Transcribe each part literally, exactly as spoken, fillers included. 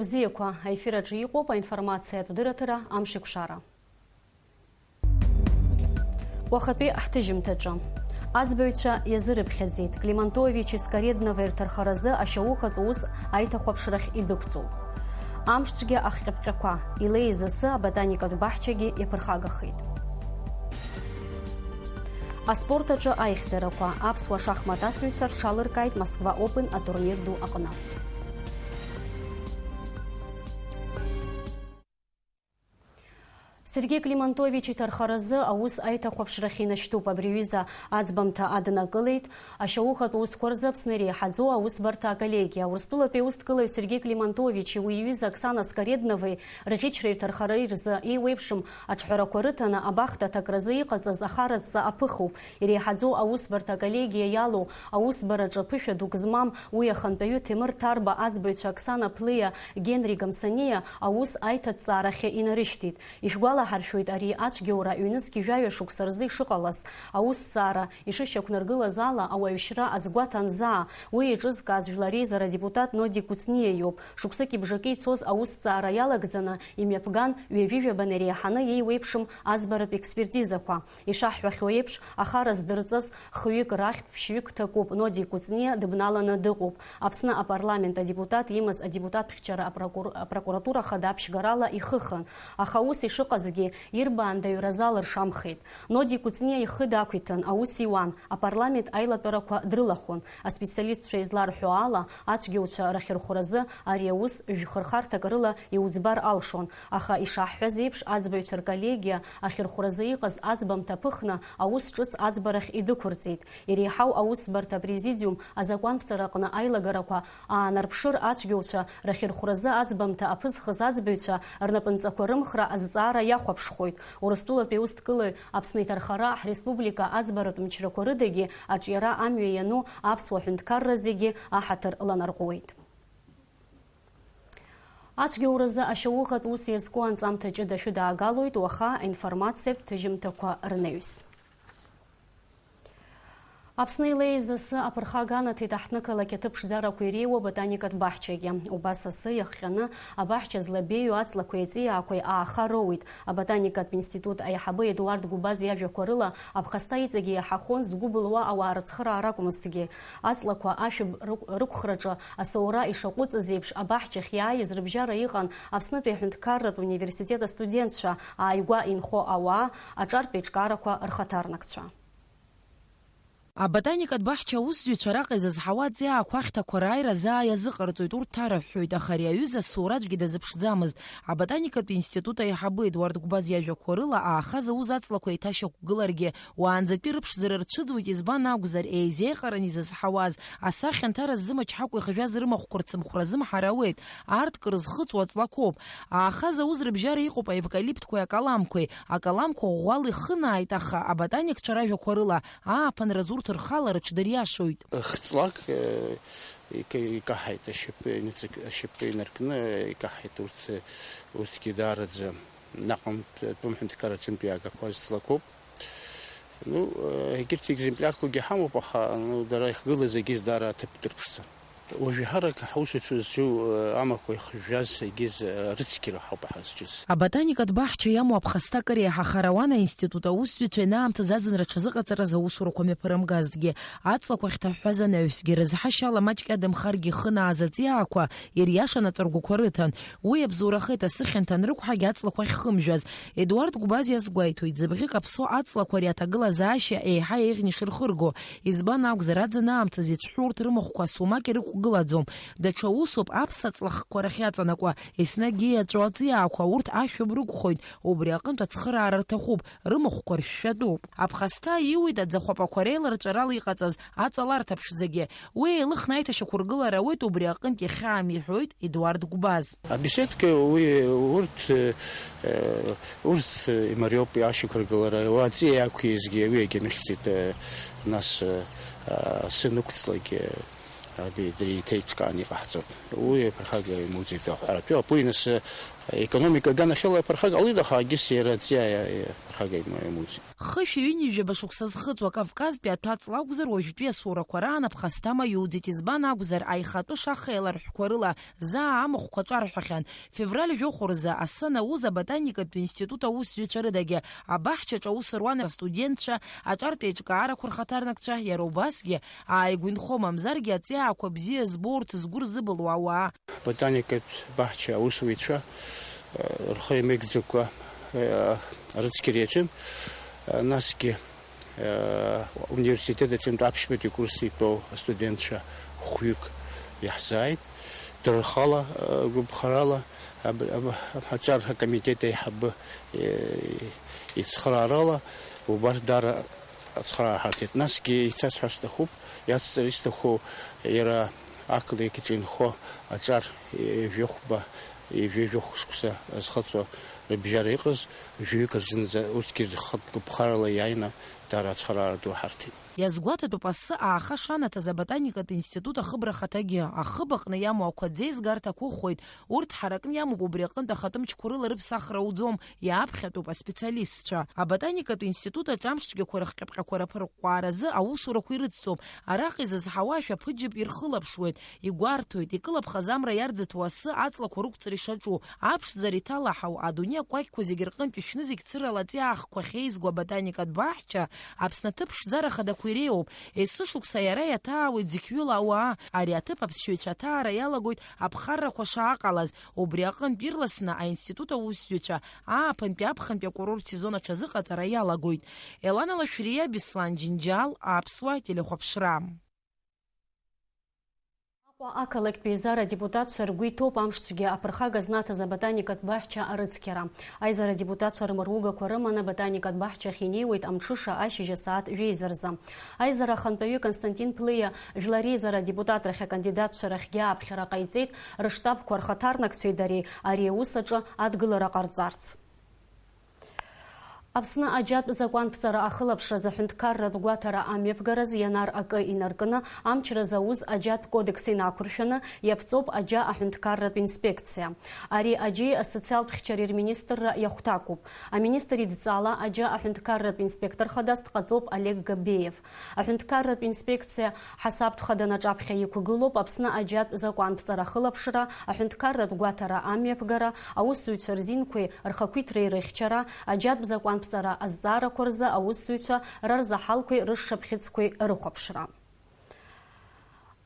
Бзиақәа, аефир аҿы иҟоуп аинформациатә дырраҭара Амшеикәшара. Уахатәи ҳҭыжьымҭаҿы. Аӡбаҩцәа иазырыԥхьаӡеит, Климантовичи Скоредновеи рҭархаразы ашьаухатә ус аиҭахәаԥшрахь идәықәҵоуп. Амшцәгьа ахҟьаԥҟьақәа, илеиз асы аботаникатә баҳчагьы иаԥырхагахеит. Аспорт аҿы аихьӡарақәа, аԥсуа шахмат асыҩцәа рҽалыркааит Москва Open атурнир ду аҟны. Сергеи Климантович иҭархаразы аус аиҭахәаԥшрахь инашьҭуп. Абри аҩыза аӡбамҭа аднакылеит ашьаухатә усқәа рзы Аԥсны иреиҳаӡоу аусбарҭа аколлегиа. Урыстәылатәи аусҭкылаҩ Сергеи Климантовичи уи иҩыза Оксана Скоредновеи рӷьычреи рҭархареи рзы еиуеиԥшым аҿҳәарақәа рыҭаны абахҭа аҭакразы иҟаҵаз ахаратә ҵа аԥыхуп. Иреиҳаӡоу аусбарҭа аколлегиа иалоу аусбараҿы ԥышәа дук змам уи ахантәаҩы Ҭемыр Ҭарба аӡбаҩцәа Оксана Плиа, Генри Гамсаниа аус аиҭаҵҵаарахьы инарышьҭит. Ишәгәалаҳаршәоит ари ацәгьоура ҩнызқь жәаҩа шықәса рзы ишыҟалаз. Аусҭҵаара ишышьақәнаргылаз ала, ауаҩшьра азгәаҭа анзаа, уи еиҿызкааз Жәлар Реизара адепутат Ноди Кәыҵниа иоуп. Шықәсыки бжаки ицоз аусҭҵаара иалагӡаны имҩаԥган, ҩажәи жәабан иреиҳаны иеиуеиԥшым аӡбаратә експертизақәа. Ишаҳҳәахьоу еиԥш, ахара здырҵаз хҩык рахьтә ԥшьҩык ҭакуп, Ноди Кәыҵниа дыбналаны дыҟоуп. Аԥсны апарламент адепутат имаз адепутатԥхьчара апрокур-, апрокуратура хада ԥшьгарала ихыхын, аха ус ишыҟазгьы, ирбаандаҩраз алыршамхеит. Ноди Кәыҵниа ихы дақәиҭын, аус иуан, апарламент аилатәарақәа дрылахәын. Аспециалистцәа изларҳәо ала, ацәгьоуцәа рахьырхәразы ари аус жәхырхарҭак рыла иуӡбар алшон, аха, ишаҳҳәаз еиԥш, аӡбаҩцәа рколлегиа ахьырхәразы иҟаз аӡбамҭа ԥыхны аус ҿыц аӡбарахь идәықәырҵеит. Иреиҳау аусбарҭа апрезидиум азакәанԥҵараҟны аилагарақәа аанарԥшыр, ацәгьоуцәа рахьырхәразы аӡбамҭа аԥызхыз аӡбаҩцәа рнапынҵақәа рымхра азҵаара иахәаԥшхоит. Урыстәылатәи аусҭкылаҩ Аԥсны иҭархара ҳреспублика аӡбаратә мчрақәа рыдагьы аҿиара амҩа иану аԥсуа ҳәынҭқарра зегьы аҳаҭыр ланарҟәуеит. Ацәгьоуразы ашьаухатә ус иазку анҵамҭа ҷыда шәыдаагалоит уаха аинформациатә ҭыжьымҭақәа рнаҩс. Аԥсны илеиз асы аԥырхага анаҭеит аҳҭнықалақь аҭыԥ ԥшӡарақәа иреиуоу аботаникатә баҳчагьы. Убас асы иахҟьаны абаҳча злабеиоу аҵлақәеи аҵиаақәеи ааха роуит. Аботаникатә институт аиҳабы Едуард Гәыбаз иажәақәа рыла, аԥхасҭа иҵегьы иаҳахон згәы былуа ауаа рыцхыраара акәмызҭгьы. Аҵлақәа ашәыб рықә-, рықәхраҿы асоура ишаҟәыҵыз еиԥш, абаҳчахь иааиз рыбжьара иҟан Аԥснытәи аҳәынҭқарратә университет астудентцәа, ааигәа инхо ауаа, аҿартә еиҿкаарақәа рхаҭарнакцәа. Аботаникатә баҳча аусзуҩцәа араҟа изызҳауа аҵиаақәа ахьҭақәа рааира заа иазыҟарҵоит, урҭ ҭарыҳәҳәоит, аха ари аҩыза асоурацәгьа дазыԥшӡамызт. Аботаникатә институт аиҳабы Едуард Гәбаз иажәақәа рыла, ааха зауз аҵлақәа еиҭашьақәгыларгьы, уаанӡатәи рыԥшӡара рцәыӡуеит, избан акәзар, еизеиҟаран изызҳауаз, асахьанҭара ззымчҳакәа ихжәаз рымахәқәа рцымхәра азымҳара ауеит, арҭ кыр зхыҵуа ҵлақәоуп. Ааха зауз рыбжьара иҟоуп аевкалиптқәеи акаламқәеи, акаламқәа ӷәӷәала ихынааит, аха аботаникцәа ражәақәа рыла, ааԥынразы урҭ рхала рыҽдыриашоит. Хҵлак, э, ика-, икаҳаит, ашьапы иныҵак-, ашьапы инаркны икаҳаит, урҭ, э, урҭгьы даараӡа наҟынтә, тәым ҳәынҭқарра аҿынтә иаагақәаз ҵлақәоуп. Ну, э, егьырҭ екземплиарқәагьы ҳамоуп, аха, ну, дара ихгылаз егьыс даара аҭыԥ дырԥшӡан. Уажәы ҳарак ҳаусуцәа зҿу, э, амақәа ихжәаз егьыс, э, рыцқьара ҳауп ҳазҿыз. Аботаникатә баҳча иамоу аԥхасҭа акыр еиҳахар ауан аинститут аусзуҩцәа ианаамҭаз аӡынра аҽазыҟаҵараз аусурақәа мҩаԥырымгазҭгьы, аҵлақәа ахьҭаҳәҳәаз анаҩсгьы, рызҳашьала маҷк иадамхаргьы ихынааз аҵиаақәа ириашан аҵаргәақәа рыҭан. Уи абзоурахеит, асы хьанҭа анрықәҳагь аҵлақәа ахьхымжәаз. Едуард Гәбаз иазгәеиҭоит, зыбӷьык аԥсоу аҵлақәа ари аҭагылазаашьа еиҳа еиӷьны ишырхырго. Избан акәзар, аӡын аамҭазы иҿҳәоу урҭ рымахәқәа асумак ирықәгылаӡом. Даҽа усуп аԥса ҵлахқәа рахьаҵанакуа, еснагь ииаҵәоу аҵиаақәа, урҭ ашәа рықәхоит, убри аҟынтә ацхыраара рҭахуп, рымахәқәа ршәшәатәуп. Аԥхасҭа ииуеит аӡахәапақәа реиларҵәарала иҟаҵаз аҵаларҭа ԥшӡагьы. Уи еилыхны аиҭашьақәыргылара ауеит, убри аҟынтә ихьаам, иҳәоит Едуард Гәбаз. Абеседка уи урҭ, э, урҭ, э, имариоуп ашьақәыргылара, уа аҵиа иақәизгьы уи агьамыхьӡеит, э, нас, э, асы нықәҵлакгьы, э, аби дреиҭеиҿкаан иҟаҳҵоит. Уи аԥырхага имоуӡеит аҳәаратәы, апуинасы Економика аганахьала иаԥырхага ҟалеит, аха егьыс иара аҵиаа иаԥырхага имоуӡеит. Хышәи ҩынҩажәаба шықәса зхыҵуа Кавказтәи аҭәаҵла акәзар, уажәтәи асоурақәа раан аԥхасҭа маиуӡеит, избан акәзар, аихатәы шаха еиларҳәқәа рыла заа амахәқәа ҿарҳәахьан. Февраль жәохә рзы асы анауз аботаникатә институт аусзуҩцәа рыдагьы абаҳчаҿы аус руан астудентцәа, аҿартә еиҿкаарақәа рхаҭарнакцәа, иара убасгьы ааигәа инхо мамзаргьы аҵиаақәа бзиа збо урҭ згәы рзыбылуа ауаа. Ботаникатә баҳча аусуҩцәа, э, рхы иамеигӡакәа, э, арыцқьара иаҿын, э, насгьы, э, университет аҿынтә аԥшьбатәи курс итәоу астудентцәа хәҩык иаҳзааит, дара рхала, э, гәаԥхарала, аб-, аб-, аҿар акомитет аиҳабы, э, ицхыраарала, убарҭ даара ацхыраара ҳарҭеит. Насгьы еицасҳәар сҭахуп, иацҵар исҭаху иара ақалақь аҿы инхо аҿар ҩажәихәба, ҩажәихә шықәса зхыҵуа рыбжьара иҟаз жәаҩык рзынӡа урҭгьы рхатә гәаԥхарала иааины даара ацхыраара ду ҳарҭеит. Иазгәаҭатәуп асы ааха шанаҭаз аботаникатә институт ахыбра хаҭагьы. Ахыб аҟны иамоу ақәа ӡеизгарҭа ақәыххоит, урҭ ҳаракны иамоуп, убри аҟынтә ахатәы мчқәа рыла рыԥсахра ауӡом, иааԥхьатәуп аспециалистцәа. Аботаникатә институт аҿы амшцәгьақәа рыхҟьаԥҟьақәа раԥырҟәҟәааразы аусурақәа ирыцҵоуп. Араҟа изызҳауа ашәаԥыџьаԥ ирхылаԥшуеит, игәарҭоит, икылаԥхаз амра иарӡыҭуа асы аҵлақәа рықәҵра ишаҿу, аԥшӡара иҭалаҳау, адунеи акәакьқәа зегь рҟынтә ишәны зегь цырала аҵиаахқәа ахьеизго аботаникатә баҳча Аԥсны аҭыԥ ԥшӡара хадақәа иреиуоуп. Есышықәса иара иаҭаауеит зықьҩыла ауаа. Ари аҭыԥ аԥсшьаҩцәа аҭаара иалагоит аԥхаррақәа шааҟалаз. Убри аҟынтә ирласны аинститут аусзуҩцәа ааԥынтәи аԥхынтәи акурорт сезон аҽазыҟаҵара иалагоит. Елана Лашәриа, Беслан Џьынџьал, Аԥсуа телехәаԥшра. Аҟәа ақалақьтә еизара адепутатцәа ргәы иҭоуп амшцәгьа аԥырхага знаҭаз аботаникатә баҳча арыцқьара. Аизара адепутатцәа рмыругақәа рыманы аботаникатә баҳчахь инеиуеит амҽыша ашьыжь асааҭ жәеиза рзы. Аизара ахантәаҩы Константин Плиа жәлар реизара адепутатрахь акандидатцәа рахьгьы ааԥхьара ҟаиҵеит, рыштабқәа рхаҭарнакцәеи дареи ари аус аҿы адгылара ҟарҵарц. Аԥсны аџьатә закәанԥҵара ахылаԥшразы аҳәынҭқарратә гәаҭара амҩаԥгаразы ианар акы инаркны, амчра зауз аџьатә кодекс инақәыршәаны иаԥҵоуп аџьа аҳәынҭқарратә инспекциа. Ари аџьеи асоциалтә хьчареи рминистрра иахәҭакуп. Аминистр идҵала аџьа аҳәынҭқарратә инспектор хадас дҟаҵоуп Олег Габеев. Аҳәынҭқарратә инспекциа ҳасабтә хаданы аҿаԥхьа иқәгылоуп Аԥсны аџьатә закәанԥҵара ахылаԥшра, аҳәынҭқарратә гәаҭара амҩаԥгара, аусзуҩцәа рзинқәеи рхақәиҭреи рыхьчара, аџьатә закәанԥҵара азҵаарақәа рзы аусзуҩцәа рарзаҳалқәеи рышшаԥхьыӡқәеи рыхәаԥшра.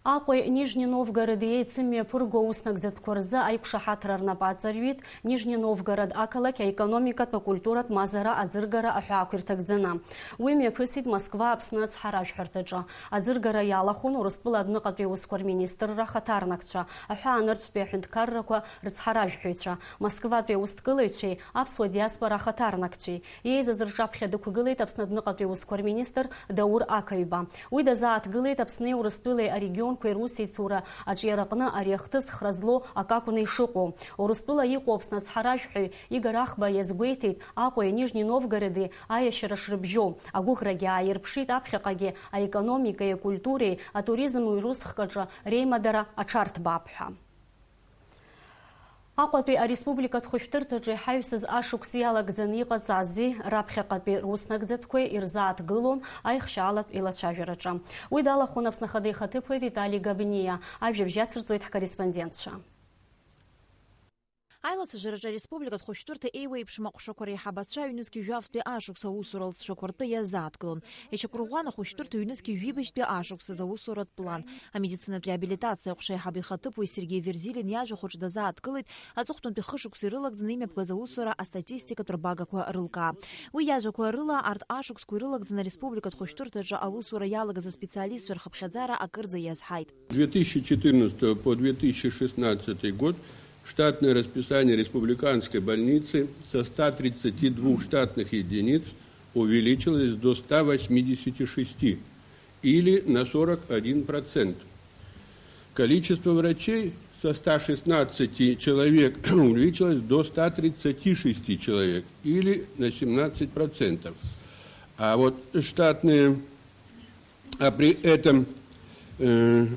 Аҟәеи Нижни Новгороди еицымҩаԥырго ауснагӡатәқәа рзы аиқәшаҳаҭра рнапы аҵарҩит Нижни Новгород ақалақь аекономикатә, акультуратә мазара аӡыргара аҳәаақәа ирҭагӡаны. Уи мҩаԥысит Москва Аԥсны ацҳаражәҳәарҭаҿы. Аӡыргара иалахәын Урыстәыла адәныҟатәи аусқәа рминистрра ахаҭарнакцәа, аҳәаанырцәтәи аҳәынҭқаррақәа рыцҳаражәҳәаҩцәа, Москватәи аусҭгылаҩцәеи аԥсуа диаспора ахаҭарнакцәеи. Еизаз рҿаԥхьа дықәгылеит Аԥсны адәныҟатәи аусқәа рминистр Даур Ақаҩба. Уи дазааҭгылеит Аԥсни Урыстәылеи арегионқәеи русеицура аҿиараҟны ари ахҭыс хра злоу акы акәны ишыҟоу. Урыстәыла иҟоу Аԥсны ацҳаражәҳәаҩ Игор Ахба иазгәеиҭеит, Аҟәеи Нижни Новгороди аиашьара шрыбжьоу. Агәыӷрагьы ааирԥшит аԥхьаҟагьы аекономикеи акультуреи, атуризм уирусхкаҿы реимадара аҽарҭбаап ҳәа. Аҟәатәи ареспубликатә хәышәтәырҭаҿы иҳаҩсыз ашықәс иалагӡаны иҟаҵази, раԥхьаҟатәи руснагӡатәқәеи ирзааҭгылон аихшьаалатә еилацәажәараҿы. Уи далахәын Аԥсны Ахада ихаҭыԥуаҩ Витали Габниа, ажәабжь ацырҵоит ҳкорреспондентцәа. Аилацәажәараҿы ареспубликатә хәышәтәырҭа еиуеиԥшым аҟәшақәа реиҳабацәа ҩнызқьи жәафтәи ашықәс аусура алҵшәақәа ртәы иазааҭгылон. Иҽақәырӷәӷәан ахәышәтәырҭа ҩнызқьи жәибжьтәи ашықәсазы аусуратә план, амедицинатә реабилитациа аҟәша аиҳабы ихаҭыԥуаҩ Сергеи Верзилин иажәахәаҿы дазааҭгылеит аҵыхәтәантәи хышықәса ирылагӡаны имҩаԥгаз аусура астатистикатә рбагақәа рылкаа. Уи иажәақәа рыла, арҭ ашықәсқәа ирылагӡаны ареспубликатә хәышәтәырҭаҿы аусура иалагаз аспециалистцәа рхыԥхьаӡара акырӡа иазҳаит. С две тысячи четырнадцатого по две тысячи шестнадцатый год штатное расписание республиканской больницы со ста тридцати двух штатных единиц увеличилось до ста восьмидесяти шести, или на сорок один процент. Количество врачей со ста шестнадцати человек увеличилось до ста тридцати шести человек, или на семнадцать процентов. А вот штатные, а при этом, э,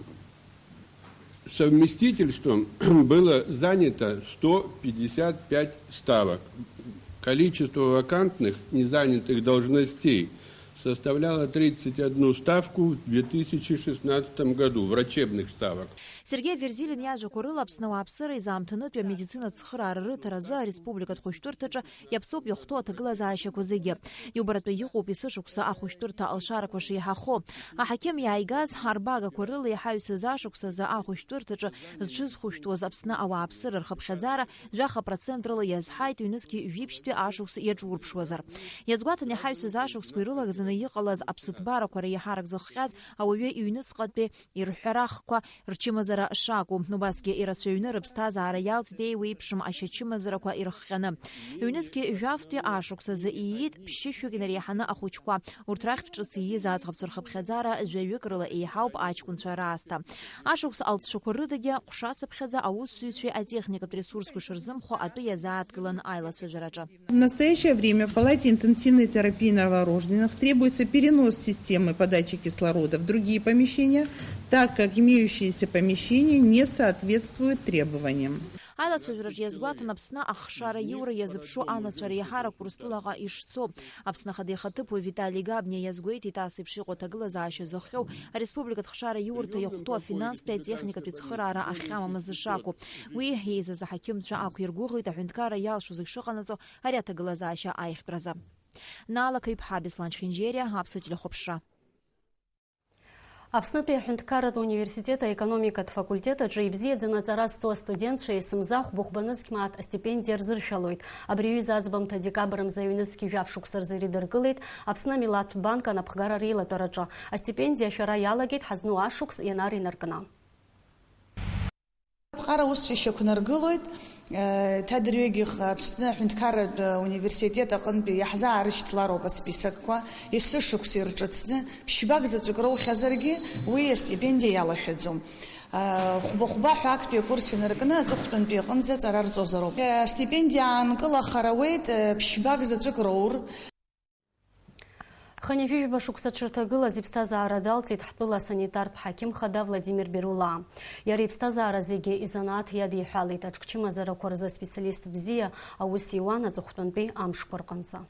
Совместительством было занято сто пятьдесят пять ставок. Количество вакантных незанятых должностей составляло тридцать одну ставку в две тысячи шестнадцатом году, врачебных ставок. Сергеи Верзилин иажәақәа рыла, Аԥсны ауааԥсыра изаамҭанытәи амедицинатә цхыраара рыҭара азы ареспубликатә хәышәтәырҭаҿы иаԥҵоуп иахәҭоу аҭагылазаашьақәа зегьы. Иубаратәы иҟоуп есышықәса ахәышәтәырҭа алшарақәа шеиҳахо. Аҳақьым иааигаз арбагақәа рыла иаҳаҩсыз ашықәсазы ахәышәтәырҭаҿы зҽызхәышәтәуаз Аԥсны ауааԥсыра рхыԥхьаӡара жәаха процент рыла иазҳаит, ҩнызқьи жәиԥшьтәи ашықәс иаҿурԥшуазар. Иазгәаҭан иҳаҩсыз ашықәсқәа ирылагӡаны иҟалаз аԥсыҭбарақәа реиҳарак зыхҟьаз ауаҩы иҩныҵҟатәи ирҳәарахқәа рчымазара шакәу, убасгьы ирацәаҩны рыԥсҭазаара иалҵит еиуеиԥшым ашьачымазарақәа ирыхҟьаны. Ҩнызқьи жәафтәи ашықәс азы ииит ԥшьышәҩык инареиҳаны ахәыҷқәа. Урҭ рахьтә ҿыц ииз аӡӷабцәа рхыԥхьаӡара жәаҩык рыла еиҳауп аҷкәынцәа раасҭа. Ашықәс алҵшәақәа рыдагьы ҟәшацыԥхьаӡа аусзуҩцәеи атехникатә ресурсқәа шырзымхо атәы иазааҭгылан аилацәажәараҿы. В настоящее время в палате интенсивной терапии новорожденных требуется перенос системы подачи кислорода в другие помещения, так как имеющиеся помещения не соответствуют требованиям. Аилацәажәараҿы иазгәаҭан Аԥсны ахшара иура иазыԥшу анацәа реиҳарак Урыстәылаҟа ишцо. Аԥсны Ахада ихаҭыԥуаҩ Витали Габниа иазгәеиҭеит, ас еиԥш иҟоу аҭагылазаашьа зыхҟьоу ареспубликатә хшара иурҭа иахәҭоу афинанстәи атехникатәи цхыраара ахьамамыз шакәу. Уи еизаз аҳақьымцәа ақәиргәыӷит аҳәынҭқарра иалшо зегь шыҟанаҵо ари аҭагылазаашьа аиӷьтәразы. Наала Қаҩԥҳа, Беслан Чхинџьериа, Аԥсуа телехәаԥшра. Аԥснытәи аҳәынҭқарратә университет аекономикатә факультет аҿы ибзиаӡаны аҵара зҵо астудентцәа есымза хәба-хәба нызқь мааҭ астипендиа рзыршәалоит. Абри аҩыза аӡбамҭа декабр мза ҩнызқь жәаф шықәса рзы ирыдыркылеит Аԥсны амилаҭтә банк анапхгара реилатәараҿы. Астипендиа ашәара иалагеит ҳазну ашықәс ианар инаркны. Аԥҟара ус ишьақәнаргылоит, э, еиҭа дырҩегьых Аԥсны аҳәынҭқарратә университет аҟынтәи иаҳзаарышьҭлароуп асписокқәа, есышықәса ирҿыцны, ԥшьбак заҵәык роухьазаргьы, уи астипендиа иалашәаӡом. Э, хәба-хәба ҳәа актәи акурс инаркны аҵыхәтәантәи аҟынӡа аҵара рҵозароуп. Э, астипендиа аанкылахар ауеит, э, ԥшьбак заҵәык роур. Хынҩажәижәаба шықәса дшырҭагылаз иԥсҭазаара далҵит ҳтәыла асанитартә ҳақьым хада Владимир Берулаа. Иара иԥсҭазаара зегьы изанааҭ иадиҳәалеит, аҿкчымазарақәа рзы специалист бзиа аус иуан аҵыхәтәантәи амшқәа рҟынӡа.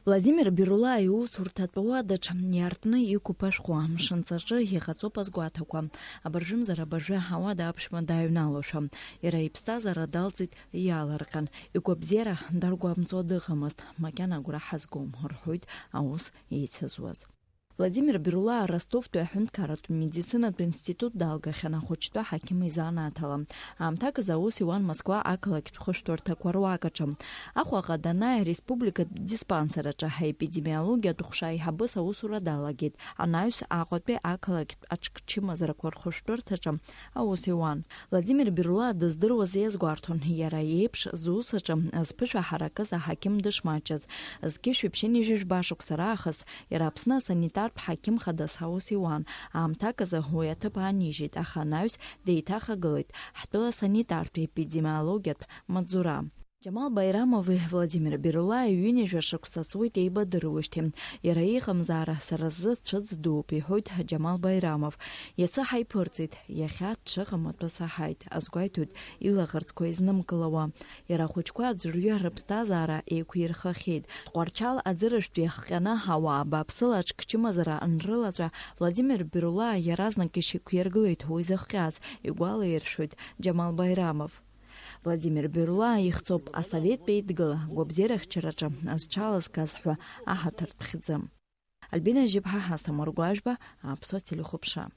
Владимир Берулаа иусурҭатә уадаҿ иаартны иқәуп ашәҟәы, амшынҵаҿы иҟаҵоуп азгәаҭақәа, абыржәымзар абыржәы ауада аԥшәма дааҩналошәа. Иара иԥсҭазаара далҵит иаалырҟьан, игәабзиара даргәамҵуа дыҟамызт, макьана агәра ҳазгом, рҳәоит аус еицызуаз. Владимир Берулаа Ростовтәи аҳәынҭқарратә медицинатә институт далгахьан ахәыҷтәы ҳақьым изанааҭ ала. Аамҭак азы аус иуан Москва ақалақьтә хышәтәырҭақәа руак аҿы. Аҟәаҟа данааи, ареспубликатә диспансер аҿы аепидемиологиатә ҟәша аиҳабыс аусура далагеит. Анаҩс Аҟәатәи ақалақьтә аҿкчымазарақәа рхышәтәырҭаҿы аус иуан. Владимир Берулаа дыздыруаз иазгәарҭон, иара иеиԥш зус аҿы зԥышәа ҳаракыз аҳақьым дышмаҷыз. Зқьышә ҩаԥшьынҩажәи жәба шықәса раахыс иара Аԥсны асанитартә ҳақьым хадас аус иуан. Аамҭак азы уи аҭыԥ аанижьит, аха анаҩс деиҭахагылеит ҳтәыла санитартә епидемиологиатә маҵзура. Џьамал Баирамови Владимир Берулааи ҩынҩажәа шықәса ҵуеит еибадыруеижьҭеи. Иара иҟамзаара сара сзы цәыӡ дууп, иҳәоит Џьамал Баирамов. Иацы ҳаиԥырҵит, иахьа дшыҟам атәы саҳаит, азгәеиҭоит илаӷырӡқәа изнымкылауа. Иара ахәыҷқәа аӡәырҩы рыԥсҭазаара еиқәирхахьеит. Тҟәарчал аӡырыжәтә иахҟьаны ауаа бааԥсыла аҿкчымазара анрылаҵәа, Владимир Берулаа иаразнак ишьақәиргылеит уи зыхҟьаз, игәалаиршәоит Џьамал Баирамов. Владимир Берулаа ихҵоуп Асоветтә Еидгыла гәабзиарахьчараҿы зҽалазгаз ҳәа аҳаҭыртә хьӡы. Альбина Жьыԥҳа, Ҳасҭам Уаргәажәба, Аԥсуа телехәаԥшра.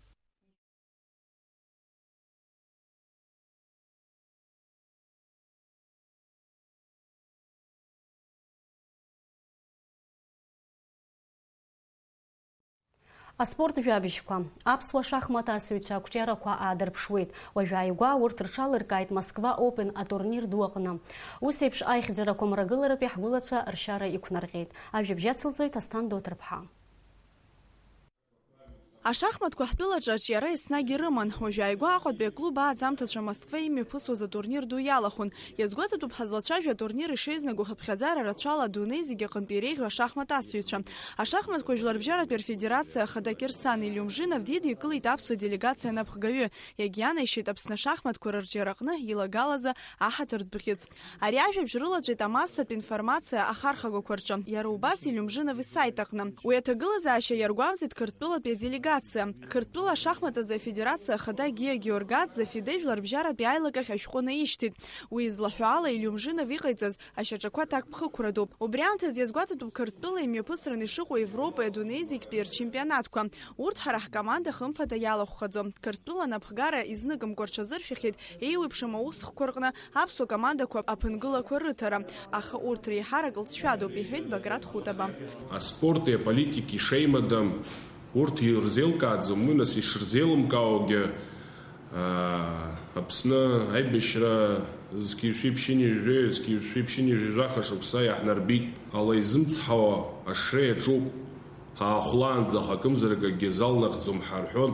Аспорт жәабжьқәа. Аԥсуа шахмат асыҩцәа ақәҿиарақәа аадырԥшуеит. Уажә ааигәа урҭ рҽалыркааит Москва Open атурнир ду аҟны. Ус еиԥш аихьӡарақәа мрагыларатәи ҳгәылацәа ршьара иқәнарҟьеит. Ажәабжь ацылҵоит Асҭанда Оҭырԥҳа. Ашахматқәа ҳтәылаҿы аҿиара еснагь ирыман. Уажә ааигәа Аҟәатәи аклуб ааӡамҭацәа Москва имҩаԥысуаз атурнир ду иалахәын. Иазгәаҭатәуп ҳазлацәажәо атурнир ишеизнагоу ҳаԥхьаӡара рацәала адунеи зегьы аҟынтә иреиӷьу ашахмат асыҩцәа. Ашахматқәа жәларбжьаратәи рфедерациа ахада Кирсан Илиумжинов дидикылеит аԥсуа делегациа анапхгаҩы. Иагьианаишьеит Аԥсны ашахматқәа рырҿиараҟны илагалазы аҳаҭыртә бӷьыц. Ари ажәабжь рылаҵәеит амассатә информациа ахархәагақәа рҿы, иара убас Илиумжинов исайт аҟны. Уи аҭагылазаашьа иаргәамҵит Қырҭтәылатәи аделегациа. Қырҭтәыла ашахмат азы афедерациа ахада Гиа Георгадзе ФИДЕ жәларбжьаратәи аилакахь ашәҟәы наишьҭит. Уи излаҳәо ала, Илиумжинов иҟаиҵаз ашьаҿақәа ҭакԥхықәрадоуп. Убри аамҭаз иазгәаҭатәуп Қырҭтәыла имҩаԥысран ишыҟоу Европеи адунеи зегьтәи рчемпионатқәа. Урҭ ҳара ҳкоманда хымԥада иалахәхаӡом. Қырҭтәыла анапхгара изныкымкәа рҽазыршәахьеит еиуеиԥшым аусхқәа рҟны аԥсуа командақәа аԥынгылақәа рыҭара, аха урҭ реиҳарак лҵшәадоуп, иҳәеит Баграт Хутаба. Аспорти аполитики шеимадам, урҭ ирзеилкааӡом, уи нас ишырзеилымкаауагьы, аа, Аԥсны аибашьра зқьи жәшәи ԥшьынҩажәи, зқьи жәшәи ԥшьынҩажәи жәаха шықәса иаҳнарбеит. Ала изымцҳауа ашра иаҿуп, ҳаахәлаанӡа акымзарак акгьы залнахӡом ҳарҳәон.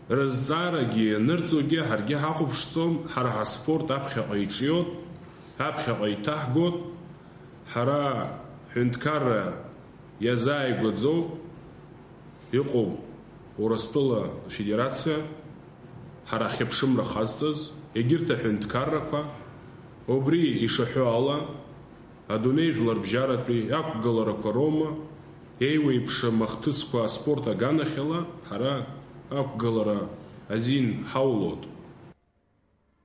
Рызҵаарагьы ианырҵогьы ҳаргьы ҳахәаԥшӡом, ҳара ҳаспорт аԥхьаҟа иҿиоит, аԥхьаҟа иҭаҳгоит, ҳара ҳҳәынҭқарра иазааигәаӡоу иҟоуп Урыстәыла Афедерациа, ҳара ҳхьыԥшымра хазҵаз, егьырҭ аҳәынҭқаррақәа, убри ишаҳәо ала, Адунеи жәларбжьаратәи ақәгыларақәа роума, еиуеиԥшым ахҭысқәа аспорт аганахьала ҳара ақәгылара азин ҳаулоит.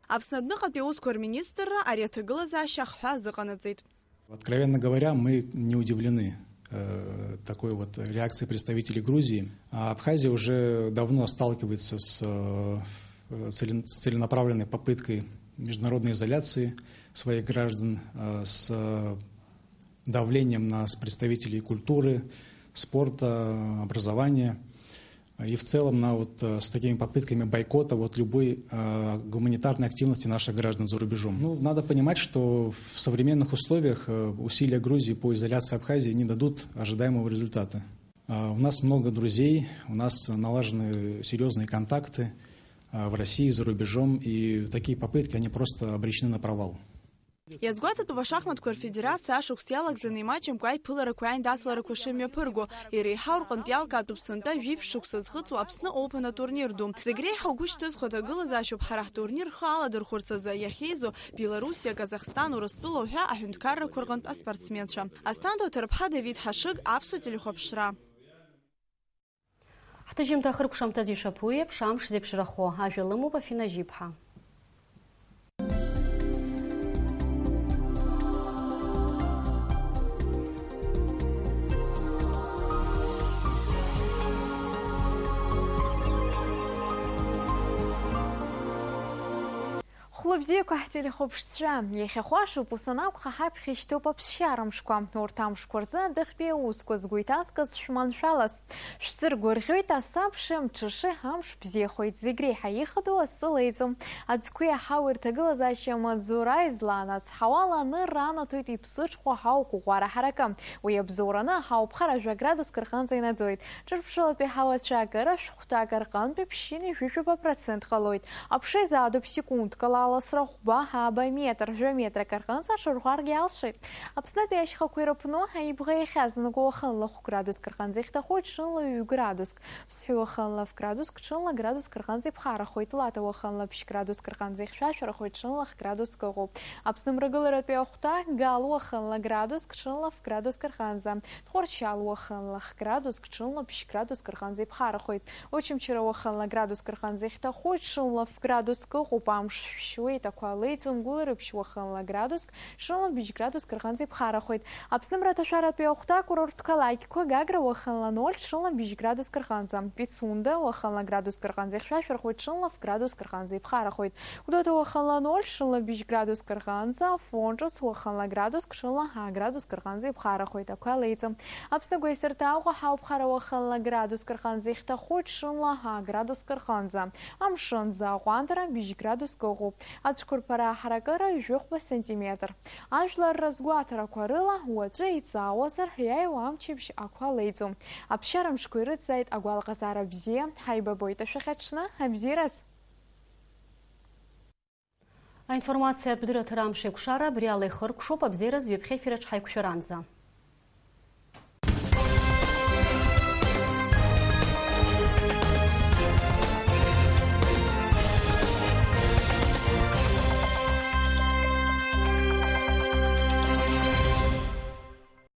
Аԥсны адәныҟатәи аусқәа рминистрра ари аҭагылазаашьа ахҳәаа азыҟанаҵеит. Откровенно говоря, мы не удивлены, э, такой вот реакцией представителей Грузии. А Абхазия уже давно сталкивается с, э, целен-, с целенаправленной попыткой международной изоляции своих граждан, э, с давлением на представителей культуры, спорта, образования и в целом на вот, э, с такими попытками бойкота вот любой, э, гуманитарной активности наших граждан за рубежом. Ну, надо понимать, что в современных условиях, э, усилия Грузии по изоляции Абхазии не дадут ожидаемого результата. Э, у нас много друзей, у нас налажены серьёзные контакты, э, в России, за рубежом, и такие попытки, они просто обречены на провал. Иазгәаҭатәуп ашахматқәа рфедерациа ашықәс иалагӡаны имаҷымкәа аиԥыларақәеи аиндаҭларақәа шымҩаԥырго. Иреиҳау рҟынтә иалкаатәуп сынтәа жәиԥшь шықәса зхыҵуа Аԥсны Open атурнир ду. Зегь реиҳа угәы шьҭызхуа ҭагылазаашьоуп ҳара ҳтурнир рхы аладырхәырц азы иахьеизо Белоруссиа, Казахстан, Урыстәыла уҳәа аҳәынҭқаррақәа рҟынтә аспортсменцәа. Асҭанда Оҭарԥҳа, Давид Ҳашыг, Аԥсуа телехәаԥшра. Ҳҭыжьымҭа ахыркәшамҭаз ишаԥу еиԥш, амш зеиԥшрахо ажәа лымоуп Афина Жьиԥҳа. Хәлыбзиақәа ҳтелехәаԥшцәа, иахьахәашоуп, ус анакәха, ҳаԥхьа ишьҭоуп аԥсшьара мшқәа. Урҭ амшқәа рзы адәахьтәи аусқәа згәы иҭазкыз шәманшәалаз. Шәсыргәырӷьоит, асабшеи амҽышеи амш бзиахоит, зегь реиҳа ихадоу асы леиӡом. Аӡқәеи аҳауеи рҭагылазаашьа маҵзура излаанацҳауа ланы ранаҭоит иԥсыҽхәа ҳауа гәыӷәара ҳаракы. Уи абзоураны аҳауа ԥхара жәа градуск рҟынӡа инаӡоит. Ҿырԥшылатәи ҳауа цәаакыра шәҟәҭак рҟынтәи ԥшьынҩажәижәаба процент ҟалоит. Аԥша изаатуп секундкала аласра хәба, ааба метр, жәа метрак рҟынӡа аҽарӷәӷәаргьы алшоит. Аԥснытәи ашьхақәа ирыԥну аибӷа иахьаҵанакуа уахынла хә градуск рҟынӡа ихьҭахоит, ҽынла ҩ градуск. Ԥсҳәы уахынла ф градуск, ҽынла градуск рҟынӡа иԥхарахоит. Лаҭа уахынла ԥшь градуск рҟынӡа ихьшәашәарахоит, ҽынла х градуск ыҟоуп. Аԥсны мрагыларатәи ахәҭа Гал уахынла градуск, ҽынла ф градуск рҟынӡа. Тҟәарчал уахынла х градуск, ҽынла ԥшь градуск рҟынӡа иԥхарахоит. Очамчыра уахынла градуск рҟынӡа ихьҭахоит, ҽынла ф градуск ыҟоуп, амш шәшьуеит, ақәа леиӡом, Гәылрыԥшь уахынла градуск, ҽынла быжь градуск рҟынӡа иԥхарахоит. Аԥсны мраҭашәаратәи ахәҭа акурорттә қалақьқәа Гагра уахынла ноль, ҽынла быжь градуск рҟынӡа, Пицунда уахынла градуск рҟынӡа ихьшәашәарахоит, ҽынла ф градуск рҟынӡа иԥхарахоит. Гәдоуҭа уахынла ноль, ҽынла быжь градуск рҟынӡа, Фон Ҿыц уахынла градуск, ҽынла ҳа градуск рҟынӡа иԥхарахоит, ақәа леиӡом. Аԥсны агәеисырҭа Аҟәа ҳауԥхара уахынла градуск рҟынӡа ихьҭахоит, ҽынла ҳа градуск рҟынӡа. Амшын аӡы аҟәандара быжь градуск ыҟоуп. Ацәқәырԥара аҳаракыра жәохәба сантиметр. Ажәлар разгәаҭарақәа рыла, уаҵәы иҵаауазар, иааиуа амчыбжь ақәа леиӡом. Аԥсшьара мшқәа ирыцзааит агәалаҟазаара бзиа, ҳаибабоит ашәахьаҽны, абзиараз! Аинформациатә дырраҭара амш еиқәшара абри ала ихыркәшоуп, абзиараз ҩаԥхьа ефир аҿы ҳаиқәшәаранӡа.